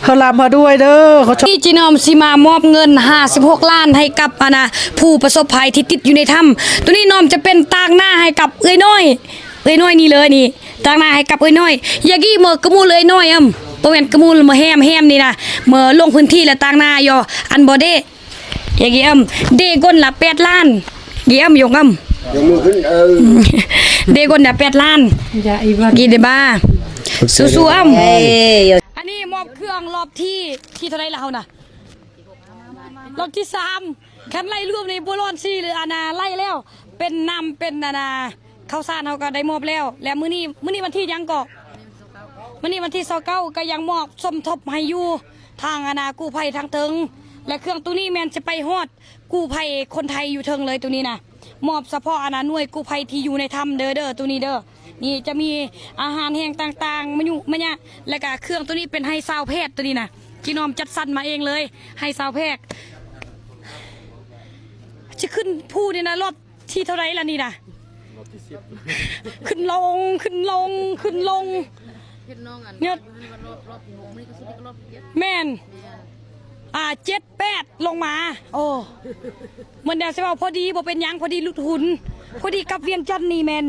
ເຂົາລຳມາດ້ວຍເດີ ເຂົາ ນີ້ຈີນອມຊິມາມອບເງິນຫ້າສິບຫົກລ້ານໃຫ້ກັບ ອັນນະ ຜູ້ປະສົບໄພທີ່ຕິດຢູ່ໃນຖ້ຳ. ໂຕນີ້ນອມຈະເປັນຕາງໜ້າໃຫ້ກັບເອື້ອຍນ້ອຍ ເອື້ອຍນ້ອຍນີ້ເລີຍນີ້ ຕາງໜ້າໃຫ້ກັບເອື້ອຍນ້ອຍ. ຢາກີເມີກະມູເອື້ອຍນ້ອຍອຳ ບໍ່ແມ່ນກະມູເມີແຮມ ແຮມນີ້ນະ ເມີລົງພື້ນທີ່ແລ້ວຕາງໜ້າຢູ່ ອັນບໍ່ເດ້ ຢາກີອຳ ເດກົນລະແປດລ້ານ ກີອຳ ຍົງອຳ ຍົກມືຂຶ້ນ ເອີ ເດກົນລະແປດລ້ານ ຢາອີວັນ ກີເດບາ ສູ້ໆອຳ. ເອີ ອັນນີ້ມອບເຄື່ອງລອບທີ ທີເທົ່າໃດລະເຮົານະ ລອບທີສາມ ຄັນໄລ່ລວມນີ້ບໍ່ລອດສີ່ ຫຼື ອັນນະ ໄລ່ແລ້ວ ເປັນນ້ຳ ເປັນ ອັນນະ ເຂົ້າສານເຮົາກໍໄດ້ມອບແລ້ວ ແລະ ມື້ນີ້ ມື້ນີ້ວັນທີຫຍັງເກາະ? ມື້ນີ້ວັນທີຊາວເກົ້າ ກໍຍັງມອບສົມທົບໃຫ້ຢູ່ທາງ ອັນນະ ກູ້ໄພທາງເທິງ ແລະ ເຄື່ອງໂຕນີ້ແມ່ນຈະໄປຮອດກູ້ໄພຄົນໄທຢູ່ເທິງເລີຍ ໂຕນີ້ນະ ມອບສະເພາະ ອັນນະ ໜ່ວຍກູ້ໄພທີ່ຢູ່ໃນຖ້ຳເດີ ເດີ ໂຕນີ້ເດີ. ນີ້ຈະມີອາຫານແຫ້ງຕ່າງໆ ມະຍຸມະຍະ ແລ້ວກະເຄື່ອງໂຕນີ້ເປັນໄຮຊາວແພດ ໂຕນີ້ນະ ຈີນອມຈັດສັນມາເອງເລີຍ ໄຮຊາວແພດ. ຊິຂຶ້ນພູນີ້ນະ ລອບທີເທົ່າໃດລະນີ້ນະ? ລອບທີສິບ ຂຶ້ນລົງ ຂຶ້ນລົງ ຂຶ້ນລົງ ເຮັດນ້ອງອັນ ເຮັດ ລອບ ລອບທີຫົກ ມື້ນີ້ກໍສຸດ ນີ້ກໍລອບທີເຈັດ ແມ່ນ ແມ່ນ ອ່າ ເຈັດ ແປດ ລົງມາ. ໂອ້ ມັນແນວຊິເວົ້າພໍດີ ບໍ່ເປັນຫຍັງ ພໍດີຫຼຸດຫຸ່ນ ພໍດີກັບວຽງຈັນນີ້ແມ່ນ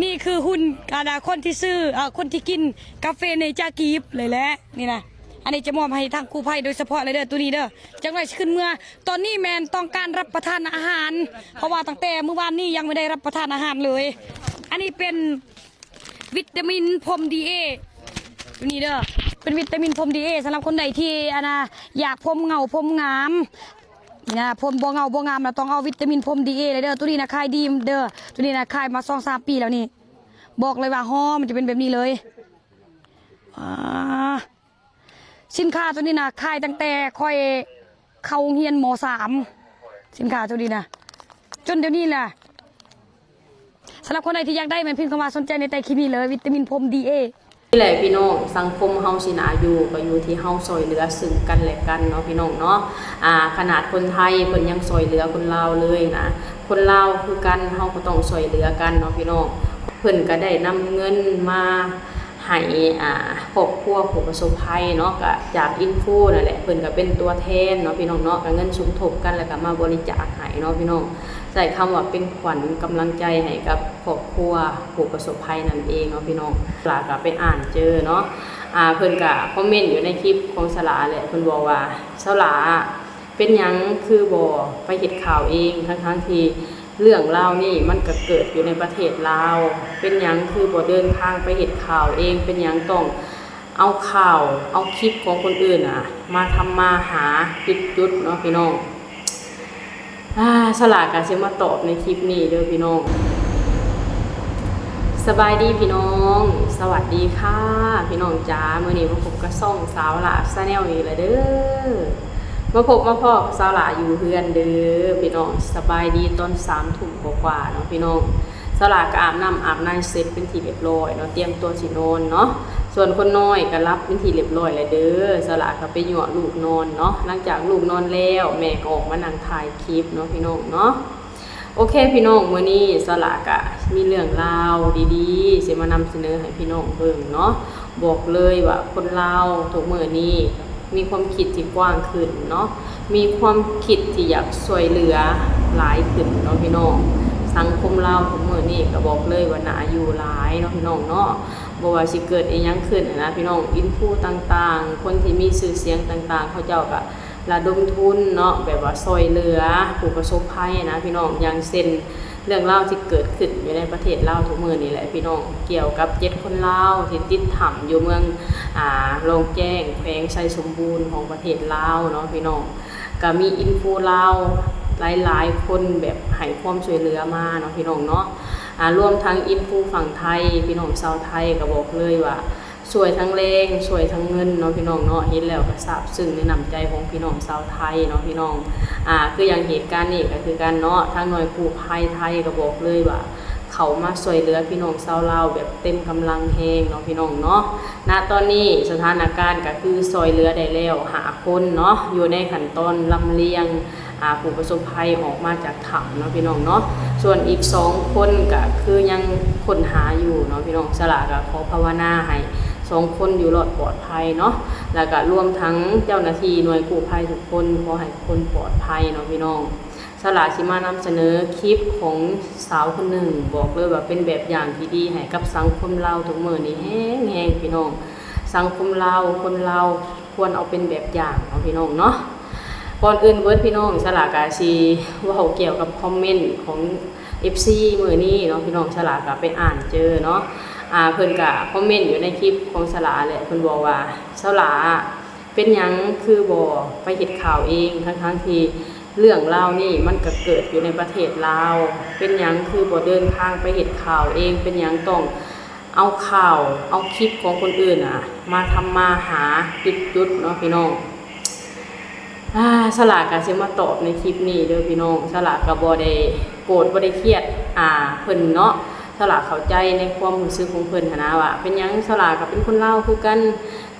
ນີ້ຄືຫຸ່ນ ອັນນະ ຄົນທີ່ຊື້ ເອີ ຄົນທີ່ກິນກາເຟເນຈາກີບເລີຍແຫຼະ ນີ້ນະ. ອັນນີ້ຈະມອບໃຫ້ທາງກູ້ໄພໂດຍສະເພາະເລີຍເດີ ໂຕນີ້ເດີ ຈັກໜ້ອຍຊິຂຶ້ນເມືອ. ຕອນນີ້ແມ່ນຕ້ອງການຮັບປະທານອາຫານ ເພາະວ່າຕັ້ງແຕ່ມື້ວານນີ້ຍັງບໍ່ໄດ້ຮັບປະທານອາຫານເລີຍ. ອັນນີ້ເປັນ ວິຕາມິນພົມດີເອ ໂຕນີ້ເດີ ເປັນວິຕາມິນພົມດີເອ ສຳລັບຄົນໃດທີ່ ອັນນະ ຢາກຜົມເຫງົາຜົມງາມນະ ຜົມບໍ່ເຫງົາບໍ່ງາມນະ ຕ້ອງເອົາວິຕາມິນພົມດີເອເລີຍເດີ. ໂຕນີ້ນະຂາຍດີເດີ ໂຕນີ້ນະຂາຍມາສອງສາມປີແລ້ວນີ້ ບອກເລີຍວ່າຫໍ່ມັນຈະເປັນແບບນີ້ເລີຍ. ອ່າ ສິນຄ້າໂຕນີ້ນະ ຂາຍຕັ້ງແຕ່ຂ້ອຍເຂົ້າໂຮງຮຽນ ມໍສາມ ສິນຄ້າໂຕນີ້ນະ ຈົນດຽວນີ້ລະ. ສຳລັບຄົນໃດທີ່ຢາກໄດ້ ແມ່ນພິມຄຳວ່າສົນໃຈໃນໃຕ້ຄລິບນີ້ເລີຍ ວິຕາມິນພົມດີເອ. ນີ້ແຫຼະພີ່ນ້ອງ ສັງຄົມເຮົາຊິໜ້າຢູ່ ກໍຢູ່ທີ່ເຮົາຊ່ອຍເຫຼືອຊຶ່ງກັນແລະກັນເນາະພີ່ນ້ອງເນາະ. ອ່າ ຂະໜາດຄົນໄທເພິ່ນຍັງຊ່ອຍເຫຼືອຄົນລາວເລີຍນະ ຄົນລາວຄືກັນ ເຮົາກໍຕ້ອງຊ່ອຍເຫຼືອກັນເນາະພີ່ນ້ອງ. ເພິ່ນກໍໄດ້ນຳເງິນມາ ໃຫ້ ອ່າ ຄອບຄົວຜູ້ປະສົບໄພເນາະ ກະຈາກອິນຟູນັ້ນແຫຼະ ເພິ່ນກະເປັນຕົວແທນເນາະພີ່ນ້ອງເນາະ ກະເງິນສົມທົບກັນ ແລ້ວກະມາບໍລິຈາກໃຫ້ເນາະພີ່ນ້ອງ. ໃຊ້ຄຳວ່າເປັນຂວັນກຳລັງໃຈໃຫ້ກັບຄອບຄົວຜູ້ປະສົບໄພນັ້ນເອງເນາະພີ່ນ້ອງ. ສາວຫຼ້າກະໄປອ່ານເຈີເນາະ ອ່າ ເພິ່ນກະຄອມເມັນຢູ່ໃນຄລິບຂອງສາວຫຼ້າແຫຼະ ເພິ່ນບອກວ່າ ສາວຫຼ້າ ເປັນຫຍັງຄືບໍ່ໄປເຮັດຂ່າວເອງ ທັງໆທີ່ເລື່ອງລາວນີ້ມັນກະເກີດຢູ່ໃນປະເທດລາວ? ເປັນຫຍັງຄືບໍ່ເດີນທາງໄປເຮັດຂ່າວເອງ? ເປັນຫຍັງຕ້ອງເອົາຂ່າວ ເອົາຄລິບຂອງຄົນອື່ນນະ ມາທຳມາຫາ ປິດຈຸດເນາະພີ່ນ້ອງ. ອາ ສາວຫຼ້າກະຊິມາຕອບໃນຄລິບນີ້ເດີພີ່ນ້ອງ. ສະບາຍດີພີ່ນ້ອງ ສະຫວັດດີຄ່ະພີ່ນ້ອງຈ໋າ. ມື້ນີ້ມາພົບກັບຊ່ອງສາວຫຼ້າ Channel ອີກແລ້ວເດີ. ມາພົບມາພໍ້ກັບສາວຫຼ້າຢູ່ເຮືອນເດີພີ່ນ້ອງ. ສະບາຍດີຕອນສາມທຸ່ມກວ່າໆເນາະພີ່ນ້ອງ. ສາວຫຼ້າກໍອາບນ້ຳອາບໃນເສັດເປັນທີ່ລຽບຮ້ອຍເນາະ ຕຽມຕົວຊິນອນເນາະ. ສ່ວນຄົນນ້ອຍກໍຫຼັບເປັນທີ່ລຽບຮ້ອຍແລ້ວເດີ. ສາວຫຼ້າກໍໄປຍົວະລູກນອນເນາະ. ຫຼັງຈາກລູກນອນແລ້ວ ແມ່ກໍອອກມານັ່ງຖ່າຍຄລິບເນາະພີ່ນ້ອງເນາະ. ໂອເຄພີ່ນ້ອງ ມື້ນີ້ສາວຫຼ້າກະມີເລື່ອງລາວດີໆ ຊິມານຳສະເໜີໃຫ້ພີ່ນ້ອງເບິ່ງເນາະ. ບອກເລີຍວ່າຄົນລາວທຸກມື້ນີ້ມີຄວາມຄິດທີ່ກວ້າງຂຶ້ນເນາະ ມີຄວາມຄິດທີ່ຢາກຊ່ວຍເຫຼືອຫຼາຍຂຶ້ນເນາະພີ່ນ້ອງ. ສັງຄົມລາວທຸກມື້ນີ້ກະບອກເລີຍວ່າໜ້າຢູ່ຫຼາຍເນາະພີ່ນ້ອງເນາະ. ບໍ່ວ່າຊິເກີດອີ່ຫຍັງຂຶ້ນນະພີ່ນ້ອງ ອິນຟູຕ່າງໆ ຄົນທີ່ມີຊື່ສຽງຕ່າງໆ ເຂົາເຈົ້າກະ ລະດົມທຶນເນາະ ແບບວ່າຊ່ວຍເຫຼືອຜູ້ປະສົບໄພນະພີ່ນ້ອງ. ຢ່າງເຊັ່ນເລື່ອງລາວທີ່ເກີດຂຶ້ນຢູ່ໃນປະເທດລາວທຸກມື້ນີ້ແຫຼະພີ່ນ້ອງ ກ່ຽວກັບເຈັດຄົນລາວທີ່ຕິດຖ້ຳຢູ່ເມືອງ ອາ ລອງແຈ້ງ ແຂວງໄຊສົມບູນຂອງປະເທດລາວເນາະພີ່ນ້ອງ. ກະມີອິນຟູລາວຫຼາຍໆຄົນແບບໃຫ້ຄວາມຊ່ວຍເຫຼືອມາເນາະພີ່ນ້ອງເນາະ. ອາ ລວມທັງອິນຟູຝັ່ງໄທ ພີ່ນ້ອງຊາວໄທ ກະບອກເລີຍວ່າ ຊ່ວຍທັງແຮງ ຊ່ວຍທັງເງິນເນາະພີ່ນ້ອງເນາະ. ເຫັນແລ້ວກໍຊາບຊຶ້ງໃນນ້ຳໃຈຂອງພີ່ນ້ອງຊາວໄທເນາະພີ່ນ້ອງ. ອາ ຄືຢ່າງເຫດການນີ້ກໍຄືກັນເນາະ ທາງໜ່ວຍກູ້ໄພໄທກໍບອກເລີຍວ່າ ເຂົ້າມາຊ່ວຍເຫຼືອພີ່ນ້ອງຊາວລາວແບບເຕັມກຳລັງແຮງເນາະພີ່ນ້ອງເນາະ. ນະຕອນນີ້ສະຖານະການກໍຄືຊ່ວຍເຫຼືອໄດ້ແລ້ວຫ້າຄົນເນາະ ຢູ່ໃນຂັ້ນຕອນລຳລຽງ ອາ ຜູ້ປະສົບໄພອອກມາຈາກຖ້ຳເນາະພີ່ນ້ອງເນາະ. ສ່ວນອີກສອງຄົນກະຄືຍັງຄົ້ນຫາຢູ່ເນາະພີ່ນ້ອງ. ສາວຫຼ້າກະຂໍພາວະນາໃຫ້ ສອງຄົນຢູ່ລອດປອດໄພເນາະ ແລ້ວກະລວມທັງເຈົ້າໜ້າທີ່ໜ່ວຍກູ້ໄພທຸກຄົນ ຂໍໃຫ້ທຸກຄົນປອດໄພເນາະພີ່ນ້ອງ. ສາວຫຼ້າຊິມານຳສະເໜີຄລິບຂອງສາວຄົນໜຶ່ງ ບອກເລີຍວ່າເປັນແບບຢ່າງທີ່ດີໃຫ້ກັບສັງຄົມລາວທຸກມື້ນີ້ແຮງໆ ພີ່ນ້ອງ. ສັງຄົມລາວ ຄົນລາວຄວນເອົາເປັນແບບຢ່າງເນາະ ພີ່ນ້ອງເນາະ. ກ່ອນອື່ນເບີດ ພີ່ນ້ອງ ສາວຫຼ້າກະຊິເວົ້າກ່ຽວກັບຄອມເມັນຂອງ ເອັຟຊີ ມື້ນີ້ເນາະ ພີ່ນ້ອງ. ສາວຫຼ້າກະໄປອ່ານເຈີເນາະ ອາ ເພິ່ນກະຄອມເມັນຢູ່ໃນຄລິບຂອງສາວຫຼ້າແຫຼະ ເພິ່ນບອກວ່າ ສາວຫຼ້າ ເປັນຫຍັງຄືບໍ່ໄປເຮັດຂ່າວເອງ ທັງໆທີ່ເລື່ອງລາວນີ້ມັນກະເກີດຢູ່ໃນປະເທດລາວ? ເປັນຫຍັງຄືບໍ່ເດີນທາງໄປເຮັດຂ່າວເອງ? ເປັນຫຍັງຕ້ອງເອົາຂ່າວ ເອົາຄລິບຂອງຄົນອື່ນນະ ມາທຳມາຫາຈຸດໆ ເນາະ ພີ່ນ້ອງ. ອາ ສາວຫຼ້າກະຊິມາຕອບໃນຄລິບນີ້ເດີພີ່ນ້ອງ. ສາວຫຼ້າກະບໍ່ໄດ້ໂກດ ບໍ່ໄດ້ຄຽດ ອາ ເພິ່ນເນາະ. ສາວຫຼ້າເຂົ້າໃຈໃນຄວາມຮູ້ສຶກຂອງເພິ່ນຫັ້ນນະ ວ່າເປັນຫຍັງ ສາວຫຼ້າກະເປັນຄົນລາວຄືກັນ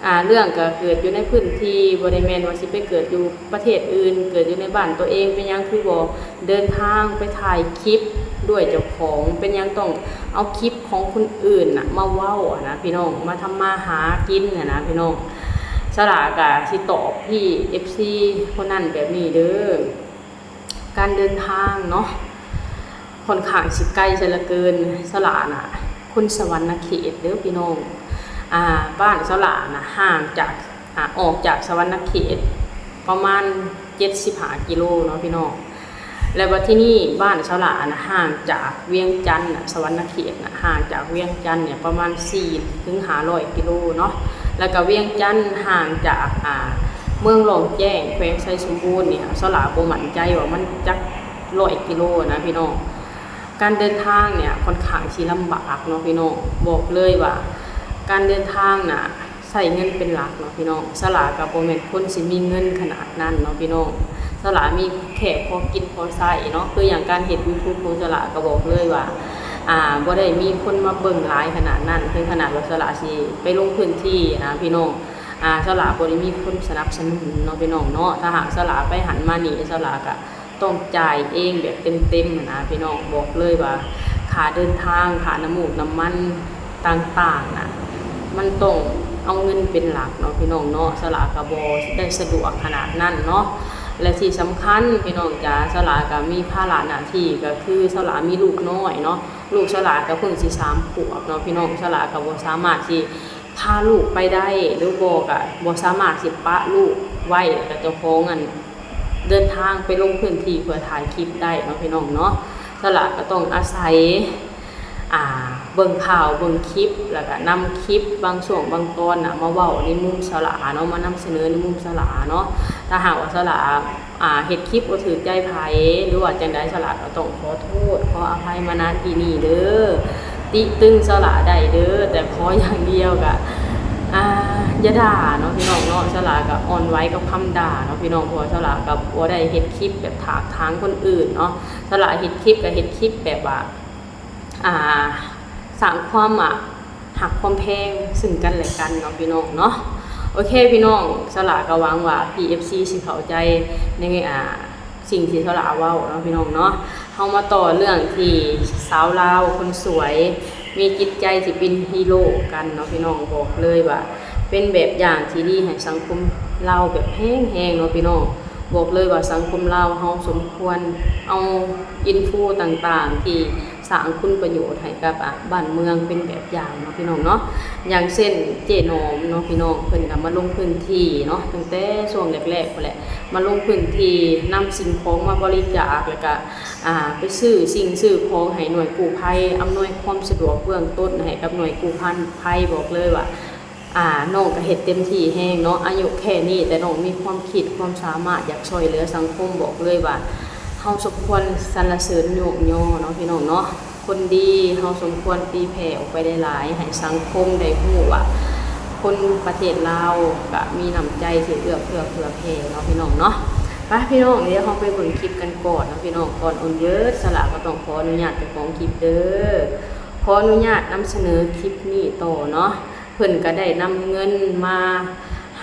ອາ ເລື່ອງກະເກີດຢູ່ໃນພື້ນທີ່ ບໍ່ໄດ້ແມ່ນວ່າຊິໄປເກີດຢູ່ປະເທດອື່ນ ເກີດຢູ່ໃນບ້ານຕົວເອງ. ເປັນຫຍັງຄືບໍ່ເດີນທາງໄປຖ່າຍຄລິບດ້ວຍເຈົ້າຂອງ? ເປັນຫຍັງຕ້ອງເອົາຄລິບຂອງຄົນອື່ນນະມາເວົ້າຫັ້ນນະ ພີ່ນ້ອງ ມາທຳມາຫາກິນຫັ້ນນະ ພີ່ນ້ອງ. ສາວຫຼ້າກະຊິຕອບທີ່ ເອັຟຊີ ຄົນນັ້ນແບບນີ້ເດີ. ການເດີນທາງເນາະ ຂ້ອນຂ້າງຊິໄກເສຍເຫຼືອເກີນ. ສາວຫຼ້ານະ ຄົນສະຫວັນນະເຂດເດີພີ່ນ້ອງ. ອາ ບ້ານສາວຫຼ້ານະ ຫ່າງຈາກ ອາ ອອກຈາກສະຫວັນນະເຂດປະມານເຈັດສິບຫ້າກິໂລເນາະ ພີ່ນ້ອງ. ແລ້ວບັດທີນີ້ ບ້ານສາວຫຼ້ານະ ຫ່າງຈາກວຽງຈັນນະ ສະຫວັນນະເຂດນະ ຫ່າງຈາກວຽງຈັນເນຍປະມານສີ່ເຖິງຫ້າຮ້ອຍກິໂລເນາະ. ແລ້ວກະວຽງຈັນຫ່າງຈາກ ອາ ເມືອງລ້ອງແຈ້ງ ແຂວງໄຊສົມບູນເນຍ ສາວຫຼ້າບໍ່ໝັ້ນໃຈວ່າມັນຈັກຮ້ອຍກິໂລນະ ພີ່ນ້ອງ. ການເດີນທາງເນຍຂ້ອນຂ້າງຊິລຳບາກເນາະ ພີ່ນ້ອງ. ບອກເລີຍວ່າການເດີນທາງນະ ໃຊ້ເງິນເປັນຫຼັກເນາະ ພີ່ນ້ອງ. ສາວຫຼ້າກະບໍ່ແມ່ນຄົນຊິມີເງິນຂະໜາດນັ້ນເນາະ ພີ່ນ້ອງ. ສາວຫຼ້າມີແຄ່ພໍກິນພໍໃຊ້ເນາະ. ຄືຢ່າງການເຮັດ YouTube ຂອງສາວຫຼ້າກະບອກເລີຍວ່າ ອາ ບໍ່ໄດ້ມີຄົນມາເບິ່ງຫຼາຍຂະໜາດນັ້ນ ເຖິງຂະໜາດວ່າສາວຫຼ້າຊິໄປລົງພື້ນທີ່ນະ ພີ່ນ້ອງ. ອາ ສາວຫຼ້າບໍ່ໄດ້ມີຄົນສະໜັບສະໜູນເນາະ ພີ່ນ້ອງເນາະ. ຖ້າຫາກສາວຫຼ້າໄປຫັ້ນມານີ້ ສາວຫຼ້າກະຕ້ອງຈ່າຍເອງແບບເຕັມໆຫັ້ນນະ ພີ່ນ້ອງ. ບອກເລີຍວ່າຄ່າເດີນທາງ ຄ່ານ້ຳມູກນ້ຳມັນຕ່າງໆນະ ມັນຕ້ອງເອົາເງິນເປັນຫຼັກເນາະ ພີ່ນ້ອງເນາະ. ສາວຫຼ້າກະບໍ່ໄດ້ສະດວກຂະໜາດນັ້ນເນາະ. ແລະທີ່ສຳຄັນ ພີ່ນ້ອງຈ໋າ ສາວຫຼ້າກະມີພາລະໜ້າທີ່ ກະຄືສາວຫຼ້າມີລູກນ້ອຍເນາະ. ລູກສາວຫຼ້າກະເພິ່ງຊິສາມຂວບເນາະ ພີ່ນ້ອງ. ສາວຫຼ້າກະບໍ່ສາມາດຊິ ພາລູກໄປໄດ້ ຫຼືບໍ່ກະບໍ່ສາມາດຊິປະລູກໄວ້ ແລ້ວກະເຈົ້າຂອງ ອັນ ເດີນທາງໄປລົງພື້ນທີ່ເພື່ອຖ່າຍຄລິບໄດ້ເນາະ ພີ່ນ້ອງເນາະ. ສາວຫຼ້າກະຕ້ອງອາໄສ ອາ ເບິ່ງຂ່າວ ເບິ່ງຄລິບ ແລ້ວກະນຳຄລິບບາງຊ່ວງບາງຕອນນະ ມາເວົ້າໃນມຸມສາວຫຼ້າເນາະ ມານຳສະເໜີໃນມຸມສາວຫຼ້າເນາະ. ຖ້າຫາກວ່າສາວຫຼ້າ ອາ ເຮັດຄລິບບໍ່ຖືກໃຈໃຜ ຫຼືວ່າຈັ່ງໃດ ສາວຫຼ້າກະຕ້ອງຂໍໂທດ ຂໍອະໄພມາ ນະ ທີ່ນີ້ເດີ. ຕິຕຶງສາວຫຼ້າໄດ້ເດີ ແຕ່ຂໍຢ່າງດຽວກະ ອາ ຢ່າດ່າເນາະ ພີ່ນ້ອງເນາະ. ສາວຫຼ້າກະອ່ອນໄຫວກັບຄຳດ່າເນາະ ພີ່ນ້ອງ ເພາະວ່າສາວຫຼ້າກະບໍ່ໄດ້ເຮັດຄລິບແບບຖາກຖາງຄົນອື່ນເນາະ. ສາວຫຼ້າເຮັດຄລິບກະເຮັດຄລິບແບບວ່າ ອາ ສ້າງຄວາມ ອາ ຮັກຄວາມແພງຊຶ່ງກັນແລະກັນເນາະ ພີ່ນ້ອງເນາະ. ໂອເຄ ພີ່ນ້ອງ ສາວຫຼ້າກະຫວັງວ່າ ເອັຟຊີ ຊິເຂົ້າໃຈໃນ ອາ ສິ່ງທີ່ສາວຫຼ້າເວົ້າເນາະ ພີ່ນ້ອງເນາະ. ເຮົາມາຕໍ່ເລື່ອງທີ່ສາວລາວຄົນສວຍ ມີຈິດໃຈທີ່ເປັນຮີໂຣກັນເນາະ ພີ່ນ້ອງ. ບອກເລີຍວ່າເປັນແບບຢ່າງທີ່ດີໃຫ້ສັງຄົມລາວແບບແຮງໆເນາະ ພີ່ນ້ອງ. ບອກເລີຍວ່າສັງຄົມລາວເຮົາສົມຄວນເອົາອິນຟູຕ່າງໆ ທີ່ສ້າງຄຸນປະໂຫຍດໃຫ້ກັບ ອາ ບ້ານເມືອງເປັນແບບຢ່າງເນາະ ພີ່ນ້ອງເນາະ. ຢ່າງເຊັ່ນ ເຈ້ໜອມເນາະ ພີ່ນ້ອງ ເພິ່ນກະມາລົງພື້ນທີ່ເນາະ ຕັ້ງແຕ່ຊ່ວງແລກໆພຸ້ນແຫຼະ ມາລົງພື້ນທີ່ ນຳສິ່ງຂອງມາບໍລິຈາກ ແລ້ວກະ ອາ ໄປຊື້ສິ່ງຊື້ຂອງໃຫ້ໜ່ວຍກູ້ໄພ ອຳນວຍຄວາມສະດວກເບື້ອງຕົ້ນໃຫ້ກັບໜ່ວຍກູ້ໄພ. ບອກເລີຍວ່າ ອາ ນ້ອງກະເຮັດເຕັມທີ່ແຮງເນາະ ອາຍຸແຄ່ນີ້ ແຕ່ນ້ອງມີຄວາມຄິດຄວາມສາມາດຢາກຊ່ວຍເຫຼືອສັງຄົມ. ບອກເລີຍວ່າເຮົາສົມຄວນສັນລະເສີນຍົກຍໍເນາະ ພີ່ນ້ອງເນາະ. ຄົນດີເຮົາສົມຄວນຕີແຜ່ອອກໄປຫຼາຍໆ ໃຫ້ສັງຄົມໄດ້ຮູ້ວ່າຄົນປະເທດລາວກະມີນ້ຳໃຈທີ່ເອື້ອເຟື້ອເຜື່ອແຜ່ເນາະ ພີ່ນ້ອງເນາະ. ໄປ ພີ່ນ້ອງ ດຽວເຮົາໄປເບິ່ງຄລິບກັນກ່ອນເນາະ ພີ່ນ້ອງ. ກ່ອນອື່ນເບີດ ສາວຫຼ້າກະຕ້ອງຂໍອະນຸຍາດເຈົ້າຂອງຄລິບເດີ ຂໍອະນຸຍາດນຳສະເໜີຄລິບນີ້ຕໍ່ເນາະ. ເພິ່ນກະໄດ້ນຳເງິນມາ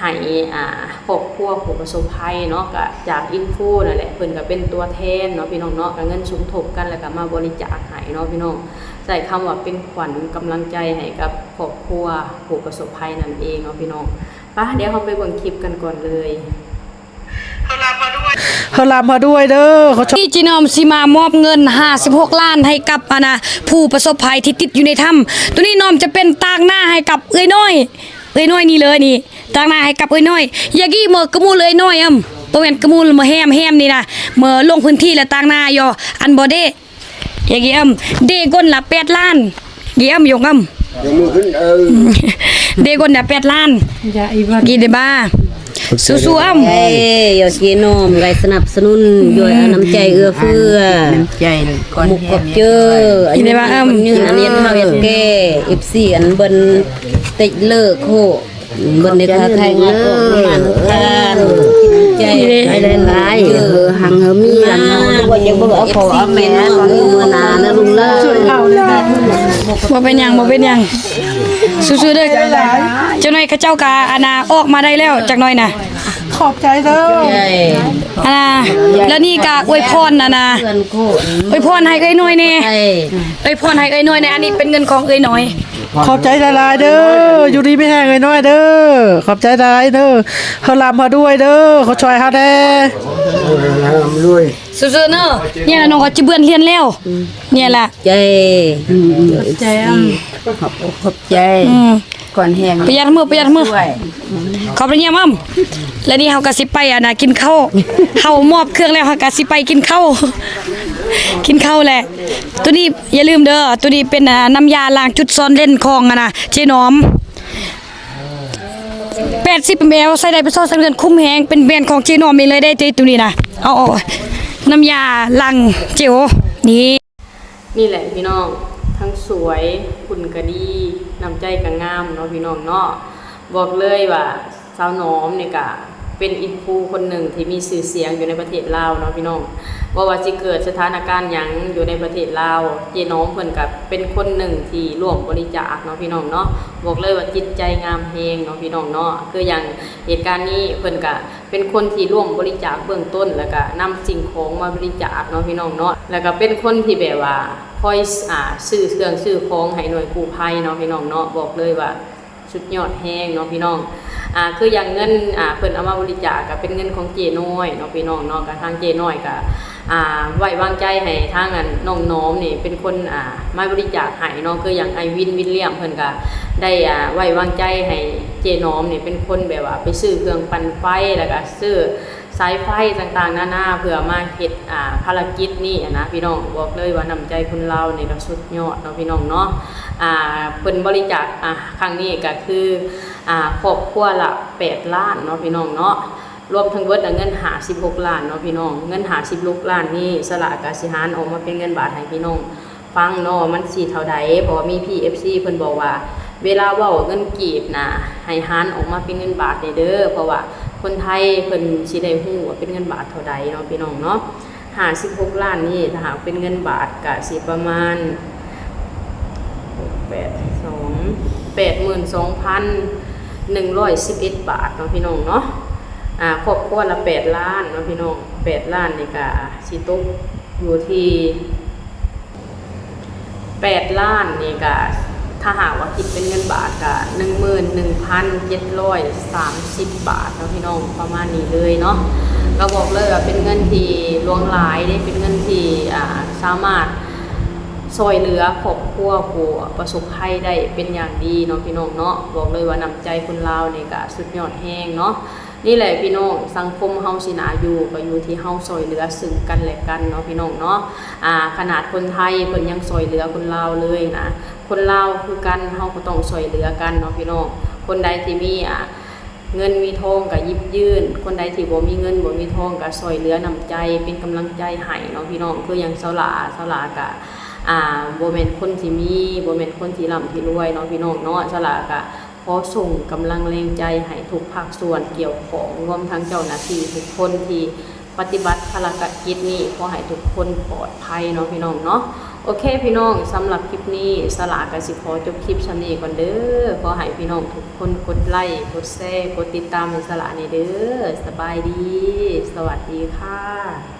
ໃຫ້ ອາ ຄອບຄົວຜູ້ປະສົບໄພເນາະ ກະຈາກອິນຟູນັ້ນແຫຼະ ເພິ່ນກະເປັນຕົວແທນເນາະ ພີ່ນ້ອງເນາະ. ກະເງິນສົມທົບກັນ ແລ້ວກະມາບໍລິຈາກໃຫ້ເນາະ ພີ່ນ້ອງ. ໃຊ້ຄຳວ່າເປັນຂວັນກຳລັງໃຈໃຫ້ກັບ ຄອບຄົວຜູ້ປະສົບໄພນັ້ນເອງເນາະພີ່ນ້ອງ. ປະ ດຽວເຮົາໄປເບິ່ງຄລິບກັນກ່ອນເລີຍ. ເຮົາລາມມາດ້ວຍເດີ ເຮົາ ນີ້ຈີນອມຊິມາມອບເງິນຫ້າສິບຫົກລ້ານໃຫ້ກັບ ອັນນະ ຜູ້ປະສົບໄພທີ່ຕິດຢູ່ໃນຖ້ຳ. ໂຕນີ້ນ້ອມຈະເປັນຕາງໜ້າໃຫ້ກັບເອື້ອຍນ້ອຍ, ເອື້ອຍນ້ອຍນີ້ເລີຍນີ້ ຕາງໜ້າໃຫ້ກັບເອື້ອຍນ້ອຍ. ຢາກີເມີກະມູເອື້ອຍນ້ອຍອຳ ບໍ່ແມ່ນກະມູເມີແຮມ, ແຮມນີ້ນະ ເມີລົງພື້ນທີ່ລະຕາງໜ້າຍໍ ອັນບໍ່ເດ້ ຢາກີອຳ ເດກົນລະແປດລ້ານ ກີອຳ ຢອງອຳ ເດກົນລະແປດລ້ານ ກີເດບາ ສູ້ໆອຳ. ເອີ ຢາກີນ້ອມໄດ້ສະໜັບສະໜູນດ້ວຍນ້ຳໃຈເອື້ອເຟື້ອ ນ້ຳໃຈກ່ອນ ຂອບໃຈ ກີເດບາອຳ ອັນນີ້ເຮັດເຂົ້າເຮັດແກ່ ເອັຟຊີ ອັນເບິ່ນຕິດເລີກໂຄ ເບິ່ງເດັກເຮົາໄທງານອອກມານຳກັນ ໃຈຫຼາຍໆ ເຮີຮັງເຮີມີ ອັນນັ້ນ ເອີ ເອົາພໍ່ເອົາແມ່ ມື້ໜ້ານະລູກເອີຍ. ບໍ່ເປັນຫຍັງ ບໍ່ເປັນຫຍັງ ສູ້ໆເດີ. ຈັກໜ້ອຍເຂົາເຈົ້າກະ ອັນນະ ອອກມາໄດ້ແລ້ວ ຈັກໜ້ອຍນະ. ຂອບໃຈເດີ ອັນນະ ແລ້ວນີ້ກະອວຍພອນ ອັນນະ ອວຍພອນໃຫ້ເອື້ອຍນ້ອຍແດ່ ອວຍພອນໃຫ້ເອື້ອຍນ້ອຍແດ່. ອັນນີ້ເປັນເງິນຂອງເອື້ອຍນ້ອຍ. ຂອບໃຈຫຼາຍໆເດີ ຢູ່ດີມີແຮງເອື້ອຍນ້ອຍເດີ ຂອບໃຈຫຼາຍເດີ ເຮົາລ່ຳເຮົາລວຍເດີ ເຂົາຊ່ອຍເຮົາແດ່ ເອີ ລ່ຳລວຍ ສູ້ໆເດີ. ນີ້ລະນ້ອງກໍຈະເບືອນຮຽນແລ້ວ ນີ້ລະ ໃຈ ຂອບອົກຂອບໃຈ ກ່ອນແຮງ ປະຢັດມື ປະຢັດມື ຂອບໃຈຍາມອຳ. ແລະນີ້ເຮົາກໍຊິໄປ ອັນນະ ກິນເຂົ້າ ເຮົາມອບເຄື່ອງແລ້ວ ເຮົາກໍຊິໄປກິນເຂົ້າ ກິນເຂົ້າແຫຼະ. ໂຕນີ້ຢ່າລືມເດີ ໂຕນີ້ເປັນ ອາ ນ້ຳຢາລ້າງຈຸດຊອນເຫຼັ້ນຂອງ ອັນນະ ເຈນ້ອມ ແປດສິບເອັມແອລ ໃຊ້ໄດ້ເປັນສອງສາມເດືອນ ຄຸ້ມແຮງ ເປັນແບຣນຂອງເຈນ້ອມເອງເລີຍເດ້ ໂຕນີ້ນະ. ເອົາ ເອົານ້ຳຢາລ້າງເຈວນີ້ ນີ້ແຫຼະພີ່ນ້ອງ ທັງສວຍ ຫຸ່ນກະດີ ນ້ຳໃຈກະງາມເນາະພີ່ນ້ອງເນາະ. ບອກເລີຍວ່າສາວໜອມນີ້ກະເປັນອິນຟູຄົນໜຶ່ງທີ່ມີຊື່ສຽງຢູ່ໃນປະເທດລາວເນາະພີ່ນ້ອງ. ບໍ່ວ່າຊິເກີດສະຖານະການຫຍັງຢູ່ໃນປະເທດລາວ ເຈໜອມເພິ່ນກະເປັນຄົນໜຶ່ງທີ່ຮ່ວມບໍລິຈາກເນາະພີ່ນ້ອງເນາະ. ບອກເລີຍວ່າຈິດໃຈງາມແຮງເນາະພີ່ນ້ອງເນາະ. ຄືຢ່າງເຫດການນີ້ເພິ່ນກະ ເປັນຄົນທີ່ຮ່ວມບໍລິຈາກເບື້ອງຕົ້ນ ແລ້ວກະນຳສິ່ງຂອງມາບໍລິຈາກເນາະພີ່ນ້ອງເນາະ. ແລ້ວກະເປັນຄົນທີ່ແບບວ່າຄອຍ ອາ ຊື້ເຄື່ອງຊື້ຂອງໃຫ້ໜ່ວຍກູ້ໄພເນາະພີ່ນ້ອງເນາະ. ບອກເລີຍວ່າສຸດຍອດແຮງເນາະພີ່ນ້ອງ. ອາ ຄືຢ່າງເງິນ ອາ ເພິ່ນເອົາມາບໍລິຈາກກະເປັນເງິນຂອງເຈ້ນ້ອຍເນາະພີ່ນ້ອງເນາະ. ກະທາງເຈ້ນ້ອຍກະ ອາ ໄວ້ວາງໃຈໃຫ້ທາງ ອັນ ນ້ອງໜອມນີ້ເປັນຄົນ ອາ ມາບໍລິຈາກໃຫ້ເນາະ. ຄືຢ່າງອ້າຍວິນ ວິນລຽມ ເພິ່ນກະໄດ້ ອາ ໄວ້ວາງໃຈໃຫ້ເຈ້ໜອມນີ້ເປັນຄົນແບບວ່າໄປຊື້ເຄື່ອງປັ່ນໄຟ ແລ້ວກະຊື້ສາຍໄຟຕ່າງໆນານາ ເພື່ອມາເຮັດ ອາ ພາລະກິດນີ້ຫັ້ນນະພີ່ນ້ອງ. ບອກເລີຍວ່ານ້ຳໃຈຄົນລາວນີ້ກະສຸດຍອດເນາະພີ່ນ້ອງເນາະ. ອາ ເພິ່ນບໍລິຈາກ ອາ ຄັ້ງນີ້ກະຄື ອາ ຄອບຄົວລະແປດລ້ານເນາະພີ່ນ້ອງເນາະ. ລວມທັງເບິດນະເງິນຫ້າສິບຫົກລ້ານເນາະພີ່ນ້ອງ. ເງິນຫ້າສິບຫົກລ້ານນີ້ ສະຫຼາກະຊິຫານອອກມາເປັນເງິນບາດໃຫ້ພີ່ນ້ອງຟັງເນາະ ມັນຊິເທົ່າໃດ. ເພາະວ່າມີພີ່ເອັຟຊີເພິ່ນບອກວ່າ ເວລາເວົ້າເງິນກີບນະ ໃຫ້ຫານອອກມາເປັນເງິນບາດແດ່ເດີ ເພາະວ່າຄົນໄທເພິ່ນຊິໄດ້ຮູ້ວ່າເປັນເງິນບາດເທົ່າໃດເນາະພີ່ນ້ອງເນາະ. ຫ້າສິບຫົກລ້ານນີ້ ຖ້າຫາກເປັນເງິນບາດກະຊິປະມານ ແປດ ສອງ ແປດໝື່ນສອງພັນໜຶ່ງຮ້ອຍສິບເອັດບາດເນາະພີ່ນ້ອງເນາະ. ອາ ຄອບຄົວລະແປດລ້ານເນາະພີ່ນ້ອງ. ແປດລ້ານນີ້ກະຊິຕົກຢູ່ທີ່ ແປດລ້ານນີ້ກະ ຖ້າຫາກວ່າຄິດເປັນເງິນບາດກະໜຶ່ງໝື່ນໜຶ່ງພັນເຈັດຮ້ອຍສາມສິບບາດເນາະພີ່ນ້ອງ ປະມານນີ້ເລີຍເນາະ. ກະບອກເລີຍວ່າເປັນເງິນທີ່ຫຼວງຫຼາຍເດ້ ເປັນເງິນທີ່ ອາ ສາມາດຊ່ອຍເຫຼືອຄອບຄົວຜູ້ປະສົບໄພໄດ້ເປັນຢ່າງດີເນາະພີ່ນ້ອງເນາະ. ບອກເລີຍວ່ານ້ຳໃຈຄົນລາວນີ້ກະສຸດຍອດແຮງເນາະ. ນີ້ແຫຼະພີ່ນ້ອງ ສັງຄົມເຮົາຊິໜ້າຢູ່ ກໍຢູ່ທີ່ເຮົາຊ່ອຍເຫຼືອຊຶ່ງກັນແລະກັນເນາະພີ່ນ້ອງເນາະ. ອາ ຂະໜາດຄົນໄທເພິ່ນຍັງຊ່ອຍເຫຼືອຄົນລາວເລີຍນະ. ຄົນລາວຄືກັນ ເຮົາກໍຕ້ອງຊ່ອຍເຫຼືອກັນເນາະພີ່ນ້ອງ. ຄົນໃດທີ່ມີ ອາ ເງິນມີທອງກໍຫຍິບຍື່ນ, ຄົນໃດທີ່ບໍ່ມີເງິນບໍ່ມີທອງກໍຊ່ອຍເຫຼືອນ້ຳໃຈ ເປັນກຳລັງໃຈໃຫ້ເນາະພີ່ນ້ອງ. ຄືຢ່າງສາວຫຼ້າ, ສາວຫຼ້າກໍ ອາ ບໍ່ແມ່ນຄົນທີ່ມີ, ບໍ່ແມ່ນຄົນທີ່ລ່ຳທີ່ລວຍເນາະພີ່ນ້ອງເນາະ. ສາວຫຼ້າກໍ ຂໍສົ່ງກຳລັງແຮງໃຈໃຫ້ທຸກພາກສ່ວນກ່ຽວຂ້ອງ, ລວມທັງເຈົ້າໜ້າທີ່ທຸກຄົນທີ່ປະຕິບັດພາລະກິດນີ້, ຂໍໃຫ້ທຸກຄົນປອດໄພເນາະພີ່ນ້ອງເນາະ. ໂອເຄພີ່ນ້ອງ, ສຳລັບຄລິບນີ້ສາວຫຼ້າກໍຊິຂໍຈົບຄລິບສ່ຳນີ້ກ່ອນເດີ. ຂໍໃຫ້ພີ່ນ້ອງທຸກຄົນກົດໄລ, ກົດແຊ, ກົດຕິດຕາມໃຫ້ສາວຫຼ້າແດ່ເດີ. ສະບາຍດີ, ສະຫວັດດີຄ່ະ.